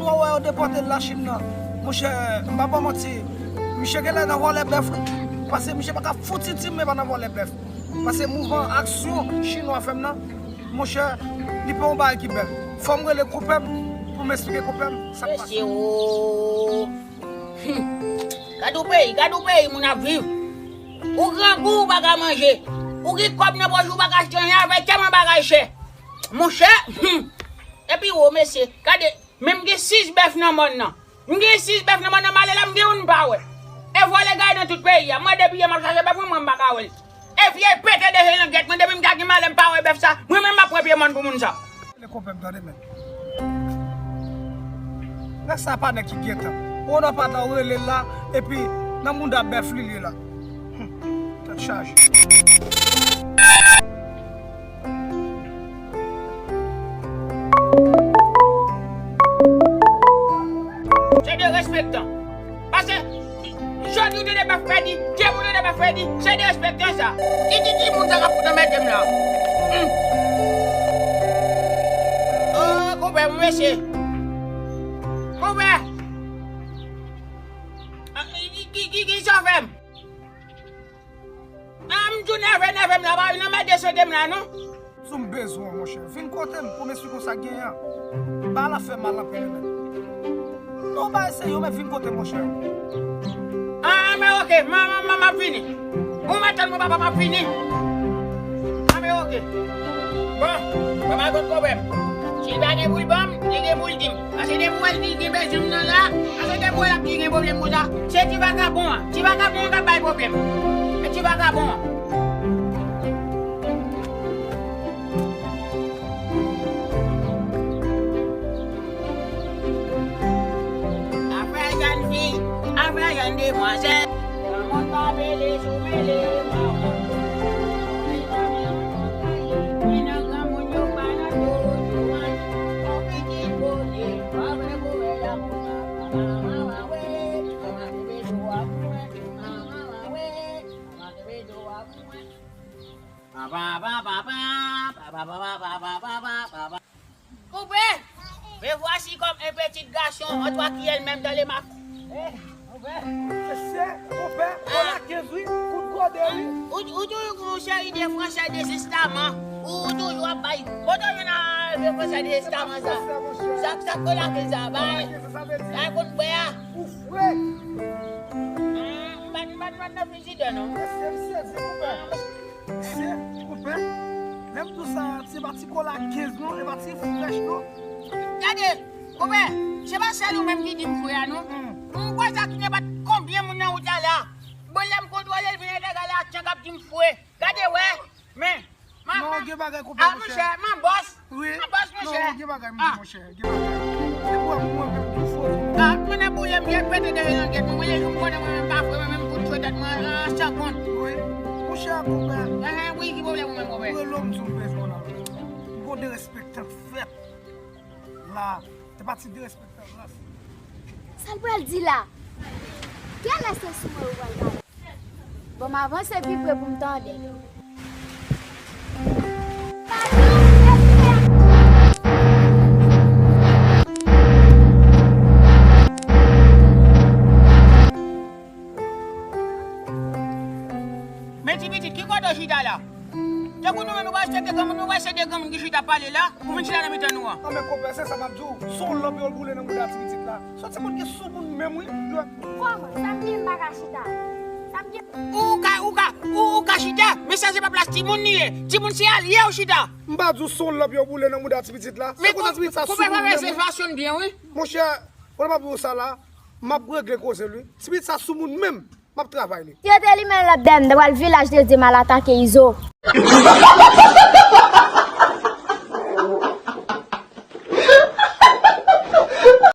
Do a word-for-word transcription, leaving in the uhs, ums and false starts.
Ou wè yo depòte l Lachin nan. Monchè, m pa ba w manti. Misye genlè nan vòlè bèf, wi. Paske misye pa ka fout iti, men pa nan vòlè bèf. Paske mouvman aksyon chinwa fè m nan, monchè, li pa yon bagay ki bèl. Fò m rele konpè m pou m esplike konpè m sa k pase. Mesye, o. Hmm. Gad yon peyi, gad yon peyi moun ap viv. Ou grangou, ou pa ka manje. Ou gen kòb nan pòch ou, ou pa ka achte anyen avè tèlman bagay chè. Monchè, hmm. Epi, o, mesye, gade, men m gen sis bèf nan mòn nan. M gen sis bèf nan mòn nan, m ale la, m gen youn m pa wè. E vòlè gaye nan tout peyi a. Mwen, depi yè m ap chache bèf mwen, mwen, m pa ka wè l. E vye pete de je langèt mwen, depi m ka gen malè, m pa wè bèf sa. Mwen menm, m ap pran pye mòn pou moun sa. Rele konpè m, tande, men. Nèg sa pa nèg ki gentan. Ou nan pata, ou rele l la, epi nan mouda bèf li, li ye la. Hmm. Tèt chaje. Se derespektan. Paske, jodi ou tande bèf pèdi, demen ou tande bèf pèdi, se derespektan sa. Ki, ki, ki moun sa k ap fout anmède m la? Hmm. Oh, konpè, mesye. Konpè. Ah, ki, ki, ki, ki sa w fè m? Ah, m tou nève, nève m la, pa vin anmède sante m la, non. Si w bezwen, monchè, vin kote m pou m esplike w sa k genyen an. Bagay la fè mal anpil, men. Non, bagay serye, men vin kote m, monchè. Ah, men oke, m, m, m, m ap vini. Ou mèt tann mwen, papa, m ap vini. Ah, men oke. Bon, papa, gon pwoblèm. Si l pa gen pou l ban m, li gen pou l di m. Paske depi w wè l di l gen bezwen m nan la, paske depi w wè l ap di l gen pwoblèm konsa, se ti vagabon an. Ti vagabon an k ap bay pwoblèm. E ti vagabon an. Afè jèn fi, afè jèn demwazèl. Granmoun pa mele sou mele, granmoun. Ni nan granmoun yo pa nan tout, tout moun. Yon pitit bone, pa vle kouvè la pou mwen. Mama, mama, we, mama, bebe, jou a pou mwen. Mama, mama, we, mama, bebe, jou a pou mwen. Papa, papa, papa, papa, papa, papa, papa, papa. Konpè, me voici comme un petit garçon, en toi qui elle-même dans les macs. Eh, konpè, mesye, konpè, kola kenz wi, kout gode wi. Ou, ou toujou gon seri de fransè dezestaman. Ou, ou toujou ap bay. Kote w jwenn a vye fransè dezestaman sa? Sa, sa kola kenz sa bay? Bay kout bwè a. Ou fre. Ah, m pa, m pa, m pa nan frijidan non. Mesye, m sezi, konpè. Se, konpè, lè m di w sa, se pa ti kola kenz non, se pa ti frèch non. Gade, konpè, se pa sèl ou menm ki di m fre a non. M kwè sa ki gen pa t konbyen moun nan wout la la. Bon, lè m kontwole l, vin entègal la, tchank ap di m fre. Gade, wè, men, m ap, non, gen bagay konpè, monchè, m ap bòs. Wi. Abòs, non, monchè. Gen bagay m di, monchè, gen bagay. Se pou mwen menm tou fò. Ah, mwen nan boule m, gen pete dèyè langèt mwen, mwen, lè jou m konnen mwen menm pa fre, mwen menm fout tchwe tèt mwen an san kont. Wi. Monchè, konpè. Ah, wi, ki pwoblèm ou menm, konpè? Relo m di w bezwen w la. Gwo derespektan fèt la. Se pa ti derespektan la. Sa l pral di la? Kèlè se sou mwen ou pral gade? Bon, m avanse pi pre pou m tande. Men ti pitit, ki kote w chita la? Tankou nou menm nou pa se de granmoun, nou wè se de granmoun ki chita pale la, ou vin chita nan mitan nou an. Anben konpè, se sa m ap di w, se yon lanp yo boule nan mouda ti pitit la. Se yon timoun ki soumoun menm wi. Kòman? Sa m gen m pa ka chita? Sa m gen. Ou ka, ou ka, ou, ou ka chita, men sa se pa plas timoun li ye. Timoun se alye w chita. M pa di w se yon lanp yo boule nan mouda ti pitit la. Se konsa ti pitit sa soumoun menm wi. Monchè, pandan m ap di w sa la, m ap regle koze l wi. Ti pitit sa soumoun menm. M ap travay li. Si yo te limen lanp dèyè m, m ta pral vilaj dedye m al atake Izo.